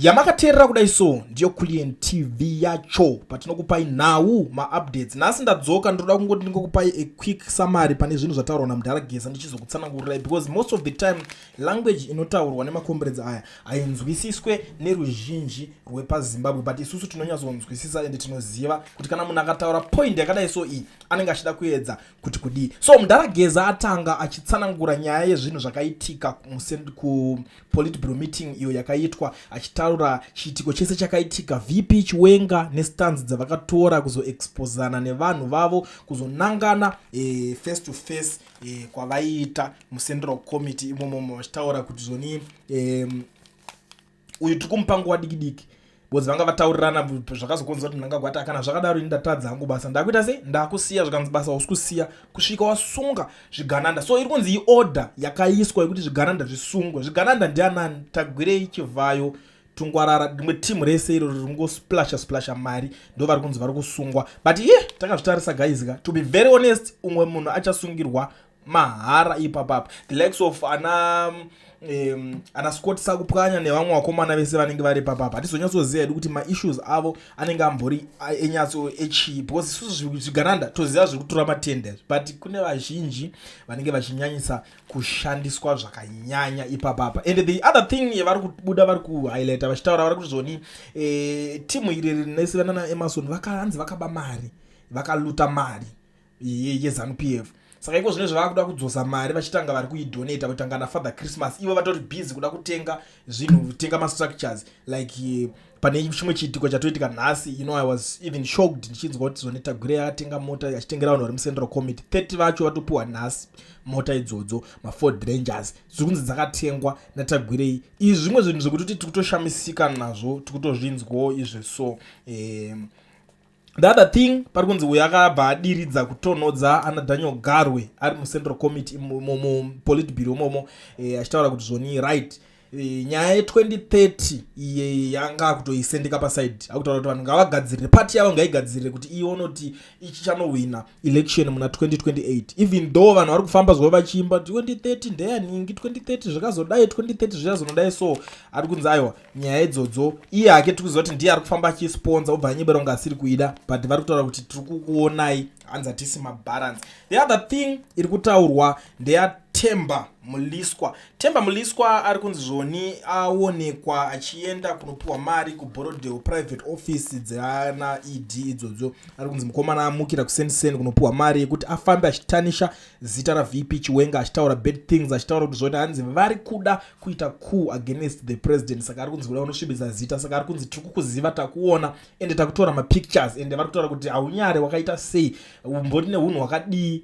Yamakateerera kudai so ndiyo Kulliant TV yacho patinokupai nhau, maupdates. Nhasi ndadzoka, ndoda kungoti ndingokupai a quick summary pane zvinhu zvataurwa namudhara Geza, ndichizokutsanangurirai, because most of the time language inotaurwa nemakomberedzi aya hainzwisiswe neruzhinji rwepaZimbabwe, but isusu tinonyatsonzwisisa ende tinoziva kuti kana munhu akataura point yakadai so iyi, anenge achida kuedza kuti kudii. So mudhara Geza atanga achitsanangura nyaya yezvinhu zvakaitika kupolitburo meeting iyo yakaitwa, achitaura chiitiko chese chakaitika, VP Chiwenga nestance dzavakatora kuzoexposana nevanhu vavo, kuzonangana face to face kwavaiita mucentral committee imomomo, vachitaura kuti zvoni uyu tiri kumupa nguva diki diki, because vanga vataurirana zvakazokonzera kuti Mnangagwa ati, "Kana zvakadaro, ini ndatadza hangu basa, ndakuita sei? Ndakusiya." Zvikanzi, "Basa hausi kusiya kusvika wasunga zvigananda." So iri kunzi iorder yakaiswa yekuti zvigananda zvisungwe. Zvigananda ndianani? Tagwirei, Chivhayo, Tungwarara, rimwe timu rese iro riri kungosplasha splasha mari, ndo vari kunzi vari kusungwa. But ye takazvitarisa guys ka, to be very honest, umwe munhu achasungirwa mahara ipapapa, the likes of ana Scott Sakupwanya nevamwe vakomana vese vanenge vari papapa. Hatizonyatsoziva hedu kuti maissues avo anenge ambori enyatso echii, because isusu zvigananda toziva zviri kutora matenders, but kune vazhinji vanenge vachinyanyisa kushandiswa zvakanyanya ipapapa. And the other thing yavari kubuda, vari kuhighlighta vachitaura, vari kuti zvoni timu iri rinese vanana Emerson vakanzi vakaba mari, vakaluta mari yeZANU PF. Saka iko zvino zvava kuda kudzosa mari, vachitanga vari kuidonata kutanga naFather Christmas. Ivo vatori busy kuda kutenga zvinhu, kutenga mastructures, like pane chimwe chiitiko chatoitika nhasi. I was even shocked ndichinzwa kuti zvone Tagwirei akatenga mota, achitengera vanhu vari mucentral committee. 30 vacho vatopiwa nhasi mota idzodzo, maFord Rangers, dziri kunzi dzakatengwa naTagwirei. Izvi zvimwe zvinhu zvekuti tiri kutoshamisika nazvo, tiri kutozvinzwawo izve. So the other thing, pari kunzi uyo akabva adiridza kutonhodza ana Daniel Garwe ari mucentral committee, mupolitburo imomo, achitaura kuti zvoni right, nyaya ye2030 iye yanga kutoisendeka paside. Akutaura kuti vanhu ngavagadzirire pati yavo, ngaigadzirire kuti ione kuti ichi chanohwina election muna 2028, even though vanhu vari kufamba zuva vachiimba 2030 ndeyaningi, 2030 zvakazodai, 2030 zvichazonodai. So ari kunzi aiwa, nyaya idzodzo iye hake tiri kuziva kuti ndiye ari kufamba achisponsa, obva anyebera kunge asiri kuida, but vari kutaura kuti tiri kukuonai, hanzi hatisi mabalance. The other thing iri kutaurwa ndeyaTemba Mliswa. Temba Mliswa ari kunzi zvoni aonekwa achienda kunopiwa mari kuBorrowdale private office dzana ED idzodzo. Ari kunzi mukomana amukira kusensen kunopiwa mari yekuti afambe achitanisha zita raVP Chiwenga, achitaura bad things, achitaura kuti zvoni hanzi vari kuda kuita coup against the president. Saka ari kunzi kuda kunosvibisa zita. Saka ari kunzi tiri kukuziva, takuona, ende takutora mapictures, ende vari kutaura kuti haunyare, wakaita sei, umbori neunhu hwakadii?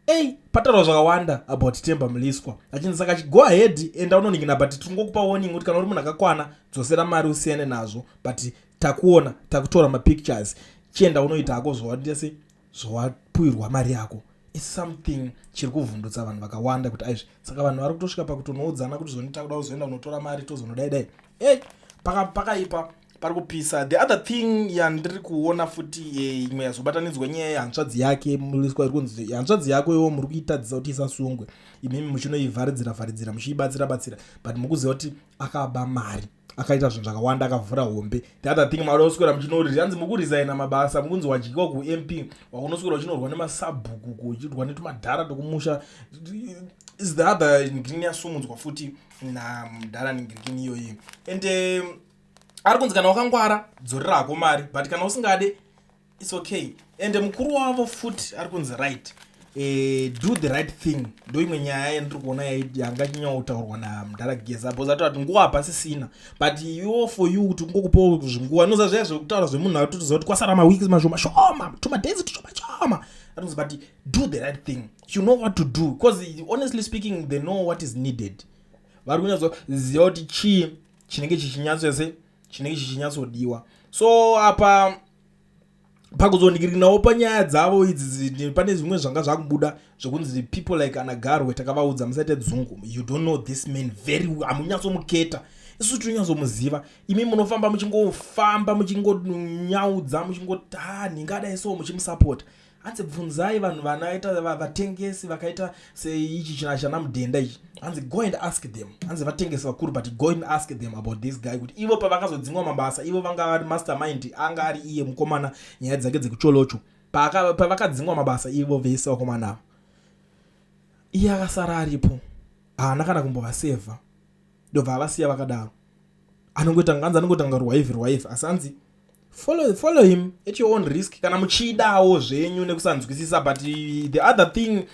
Ei, pataurwa zvakawanda about Temba Mliswa, achinzi saka go ahead, enda unoningina, but tiringokupa warning kuti kana uri munhu akakwana, dzosera mari usiyane nazvo, but takuona, takutora mapictures, chienda unoita hako zvawatese zvawapuirwa mari yako. Is something chiri kuvhundutsa vanhu vakawanda kuti aizvi. Saka vanhu vari kutosvika pakutonoudzana kuti zvoni takuda kuzoenda kunotora mari, tozonodai dai. Ei, pakaipa, pari kupisa. The other thing yandiri kuona futi, imwe yazobatanidzwa nyaya yehanzvadzi yake Mliswa. Iri kunzi hanzvadzi yako iwo muri kuitadzisa kuti isasungwe, imimi muchinoivharidzira vharidzira, muchiibatsira batsira, but mukuziva kuti akaba mari, akaita zvinhu zvakawanda, akavhura hombe. The other thing, mauda kuswera muchinorira, hanzi mukuresigna mabasa, mukunzi wadyiwa kuMP, wakunoswera uchinorwa nemasabhuku, uchirwa netumadhara tokumusha. Is the other green yasumudzwa futi namudhara ningirikini iyoyi. And ari kunzi kana wakangwara, dzorera hako mari, but kana usingade, it's okay. And mukuru wavo futi ari kunzi right, do the right thing. Ndo imwe nyaya yandiri kuona yanga chinyanya namudhara Geza, because ataura kuti nguva hapasisina, but iwo for you kuti ungokupawo zvinguva inoza zviya zvekutaura zvemunhu atotoziva kuti kwasara maweeks mashoma shoma, tumadays tushoma shoma. Ari kunzi but do the right thing, you know what to do, because honestly speaking, they know what is needed. Vari kunyatsoziva kuti chii chinenge chichinyatso chinenge chichinyatsodiwa. So apa pakuzoningirinawo panyaya dzavo idzi, pane zvimwe zvanga zvakubuda zvekunzi people like anaGarwe, takavaudza musaite dzungu, you don't know this man very well, hamunyatsomuketa, isusu tinonyatsomuziva. Imi munofamba muchingofamba, muchingonyaudza, muchingoti ha, ningadai, so muchimusapota. Hanzi bvunzai vanhu vanaita vatengesi vakaita seichi china chana mudhenda ichi. Hanzi go and ask them. Hanzi vatengesi vakuru, but go and ask them about this guy, kuti ivo pavakazodzingwa mabasa, ivo vanga vari mastermind, anga ari iye mukomana, nyaya dzake dzekucholocho. Pavakadzingwa mabasa ivo vese vakomana ava, iye akasara aripo, haana kana kumbovasevha, ndobva avasiya vakadaro. Anongoita nganzi anongoita nga rwaivhi rwaivhi, asi hanzi follow him at your own risk kana muchidawo zvenyu nekusanzwisisa. But the other thing,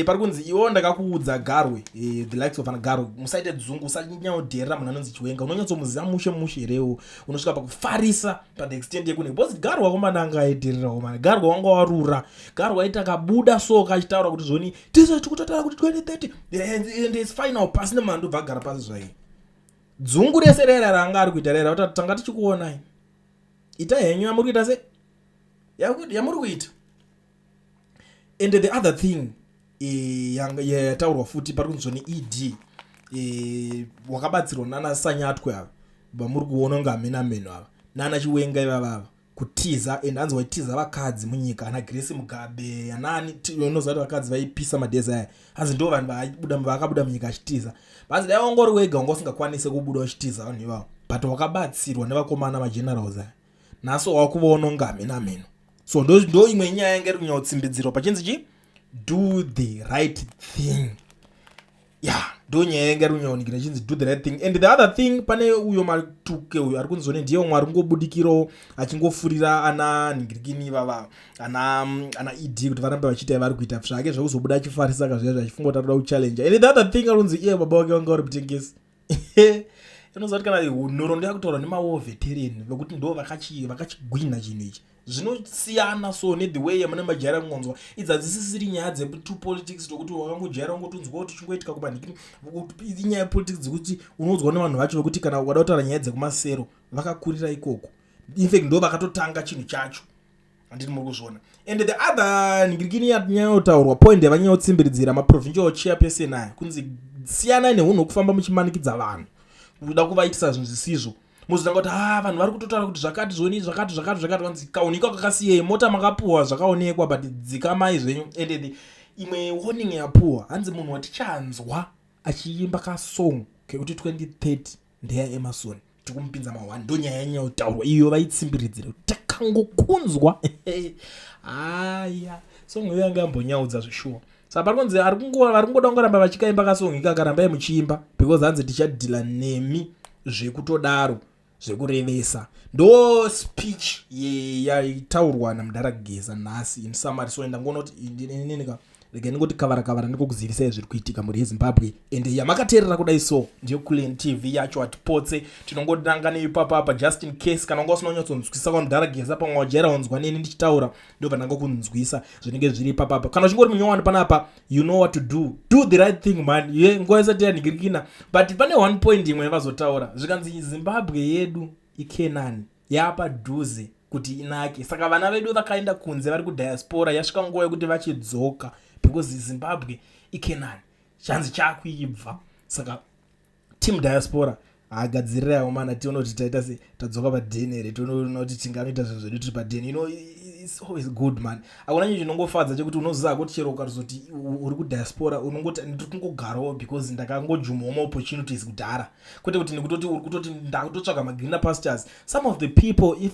pari kunzi iwo ndakakuudza Garwe, the likes of ana Garwe, musaite dzungu, usanyanyodherera munhu anonzi Chiwenga. Unonyatsomuziva mushe mushe herewo? Unosvika pakufarisa pathe extent yekune, because Garwe akomana anga aidhererawo mana. Garwe wanga warura. Garwe aiti akabuda so kachitaura kuti zvoni tise tikutotaura kuti 2030 and it's final, pasi nemhandu, bva agara pasi zvai. Dzungu rese rera raanga ari kuita rera kuti tanga tichikuonai, ita henyu yamuri kuita se yamuri kuita. And the other thing yataurwa futi, pari kunzi zvoni ED wakabatsirwa nana Sanyatwe ava vamuri kuona kunge hamena meno ava, nana Chiwenga ivavava kutiza. And hanzi waitiza vakadzi munyika, ana Grace Mugabe, anani. Unoziva kuti vakadzi vaipisa madhezi aya. Hanzi ndo vanhu vakabuda munyika achitiza. Vanzi dai wangori wega wanga usingakwanisi kubuda uchitiza vanhu ivavo, but wakabatsirwa nevakomana magenerals aya. Nhasi wakuvaona kunge hamena meno. So ndo imwe nyaya yange iri kunyatsotsimbiridzirwa pachinzi chi do the right thing. Ya, ndo nyaya yange iri kunyaonikira ichinzi do the right thing. And the other thing, pane uyo Matuke uyo ari kunzone ndiye umwe ari kungobudikirawo achingofurira ana nhingirikini ivava, ana ED, kuti varambe vachiita vari kuita zvake zvekuzobuda achifarisa kazviya zvachifunga kuti arikuda kuchallenge. And the other thing, ari kunzi iye baba vake vanga vari mutengesi. Unoziva kuti kana nhoroondo yakutaurwa nemawar veteran vekuti ndo vakachigwina chinhu ichi, zvinosiyana. So nethe way yamune majaira kungonzwa idzi hadzisisiri nyaya dzetupolitics tokuti wakangojaira ungotonzwa kuti chingoitika kumanhikini. Inyaya yepolitics dzekuti unoudzwa nevanhu vacho vekuti kana ukada kutaura nyaya dzekumasero, vakakurira ikoko. Infact, ndo vakatotanga chinhu chacho, handiti muri kuzviona? And the other nhingirikini yanyanyotaurwa, point yavanyanyotsimbiridzira, maprovincial chairperson aya, kunzi siyanai neunhu hwekufamba muchimanikidza vanhu kuda kuvaitisa zvinhu zvisizvo. Muzotanga kuti ha, vanhu vari kutotaura kuti zvakati zvoni zvakati zvakati zvakati. Vanzi kaunhu kakasiyei, mota makapuhwa, zvakaonekwa, but dzikamai zvenyu. And imwe warning yapuhwa, hanzi munhu watichanzwa achiimba kasong kekuti 2030 ndeyaEmmerson, tikumupinza ma1. Ndo nyaya yanyanyotaurwa iyo, vaitsimbiridzira kuti takangokunzwa haya. Song iyo yanga yambonyaudza zvishuwa. Saka pari kunzi vari kungoda kungoramba vachikaimba kasong ikaka, rambai muchiimba, because hanzi tichadhila nemi zvekutodaro zvekurevesa. Ndo speech yaitaurwa namudhara Geza nhasi in summary. So ndangoona kuti ininika rega ndingoti kavara kavara ndikokuzivisai zviri kuitika mhuri yeZimbabwe. And yamakateerera kudai, so ndiyo Kulen TV yacho, hatipotse, tinongodanga neipapapa just in case kana wanga usina kunyatsonzwisisa kwamudhara Geza. Pamwe wajaira unzwa neni ndichitaura, ndobva ndangokunzwisa zvinenge zviri ipapapa. Kana uchingori munyowani panapa, you know what to do. Do the right thing, man, ye nguva isati yanhingirikina. But pane one point imwe yavazotaura, zvikanzi Zimbabwe yedu iKenani, yapadhuze kuti inake. Saka vana vedu vakaenda kunze vari kudiaspora, yasvika nguva yekuti vachidzoka, because Zimbabwe iKenani, chanzi chakuibva. Saka team diaspora hagadzirirai mana, tione kuti taita se tadzoka padheni here, tione kuti tinganoita zvinhu zvedu tiri padheni. It's always good, man. Hakuna chinhu chinongofadza chekuti unoziva kuti chero ukatozoti uri kudiaspora, unongoti ndiri kungogarawo because ndakangojumawo maopportunities kudhara, kwete kuti nekutoti uri kutoti ndakutotsvaga magreener pastures. Some of the people, if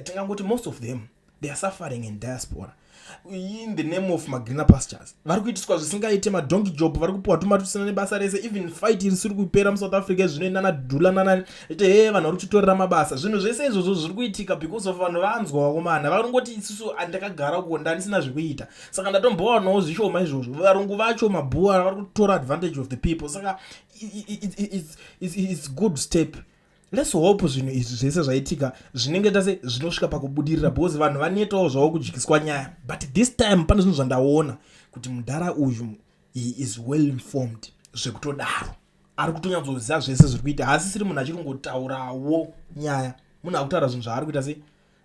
tingangoti most of them, they are suffering in diaspora in the name of magreener pastures. Vari kuitiswa zvisingaite, madonkey job, vari kupiwa tumari tusina nebasa rese. Even fight risiri kupera muSouth Africa zvino nana Dula nanani ite he, vanhu vari kuchitorera mabasa. Zvinhu zvese izvozvo zviri kuitika because of vanhu vanzwa vakomana varongoti isusu ndakagara uko ndandisina zvekuita, saka ndatombowanawo zvishoma izvozvo. Varungu vacho mabhuwa vari kutora advantage of the people. Saka it's good step. Let's hope zvinhu izvi zvese zvaitika zvinenge tase zvinosvika pakubudirira, because vanhu vanetawo zvavo kudyiswa nyaya. But this time pane zvinhu zvandaona kuti mudhara uyu, he is well informed zvekutodaro, ari kutonyatsoziva zvese zviri kuita. Haasisiri munhu achiri kungotaurawo nyaya, munhu akutaura zvinhu zvaari kuita sei,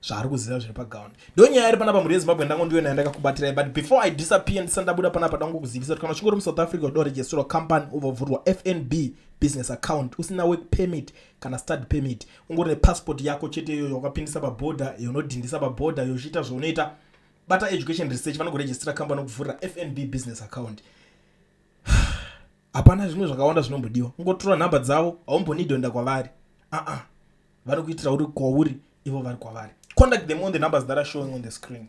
zvaari kuziva zviri paground. Ndo nyaya iri panapa, mhuri yeZimbabwe, ndangondiyo nayo ndakakubatirai. But before I disappear, ndisati ndabuda panapa, ndangokuzivisa kuti kana uchingori muSouth Africa uda kuregisterwa company, ubva FNB business account, usina work permit kana study permit, ungori nepassport yako chete iyoyo wakapindisa pabhodha, unodhindisa pabhodha, yochiita zvaunoita. Bata Education Research, vanokurejistira kambani, kuvhurira FNB business account. Hapana zvimwe zvakawanda zvinombodiwa, ungotora nhamba dzavo, haumbonidi kuenda kwavari. Aa, vanokuitira uri kwauri, ivo vari kwavari. Contact them on the numbers that are showing on the screen.